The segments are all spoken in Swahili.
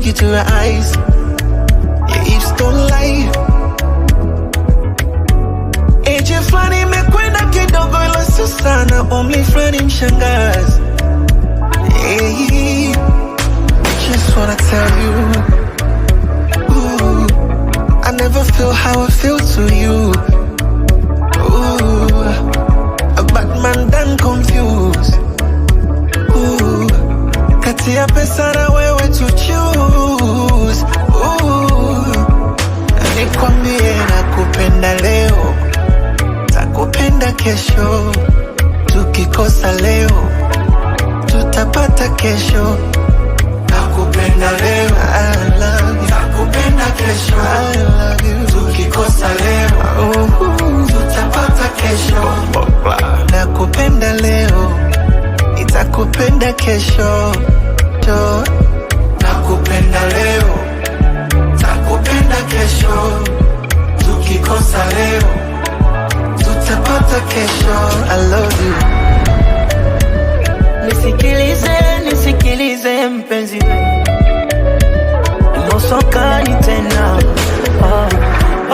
look into your eyes, your hips don't lie. Age fulani imekwenda kidogo, ila sio sana. Umri fulani mshangazi. Hey, just wanna tell you, ooh, I never feel how I feel to you. Ooh, a bad man done confused. Ooh, kati ya pesa na wewe to choose. Ooh, nikwambie nakupenda leo, takupenda kesho, tukikosa leo tutapata kesho. Nakupenda leo, I love you. Nakupenda kesho, I love you. Tukikosa leo, tutapata kesho. Nakupenda leo, nitakupenda kesho. To. Nakupenda leo, takupenda kesho. Tukikosa leo, tutapata kesho. I love you. Nisikilize, nisikilize mpenzi, Mosokani tena oh.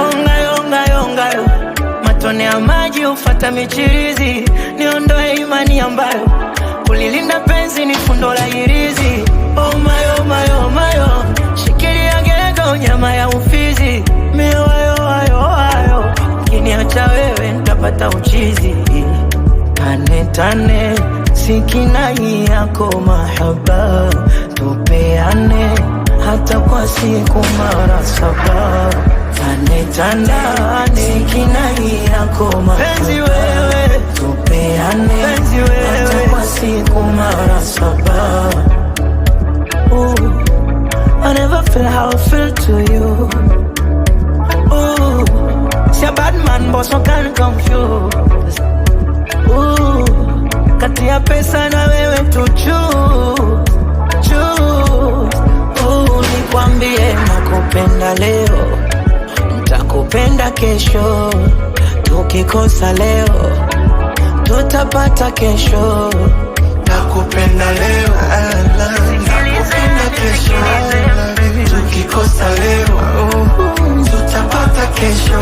Ongayo, ongayo, ongayo, matone ya maji ufata michirizi, niondoe imani ambayo kulilinda penzi ni fundo la hirizi. Oh my, oh my, oh my, oh. Shikilia gego, nyama ya ufizi, miwayo ayo ayo, ukiniacha wewe nitapata uchizi. Tane tane sikinai yako mahaba, tupeane hata kwa siku mara saba. Tane tane sikinai yako mahaba, wewe tupeane Penzi wewe. Hata kwa siku mara saba. Ooh, I never feel how I feel to you. Ooh, see a bad man, but so can confuse. Ooh, kati ya pesa na wewe to choose, choose. Ooh, nikwambie nakupenda leo, nitakupenda kesho, tukikosa leo tutapata kesho. Nakupenda leo, I love you. Nakupenda kesho, I love you. Tukikosa leo, tutapata kesho.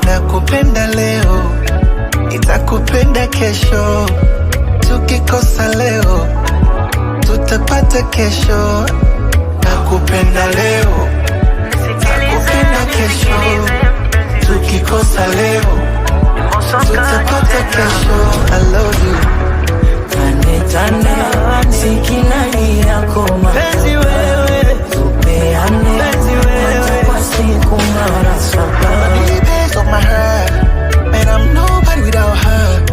Nakupenda leo, nitakupenda kesho. Tukikosa leo, tutapata kesho. Nakupenda leo, nakupenda kesho. Tukikosa leo, tutapata kesho. I love you. Tane tane sikinai yako Penzi wewe, tupeane Penzi wewe. Hata kwa siku mara saba. Days of my heart, man, I'm nobody without her.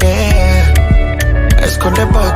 Yeah, Esconde boy.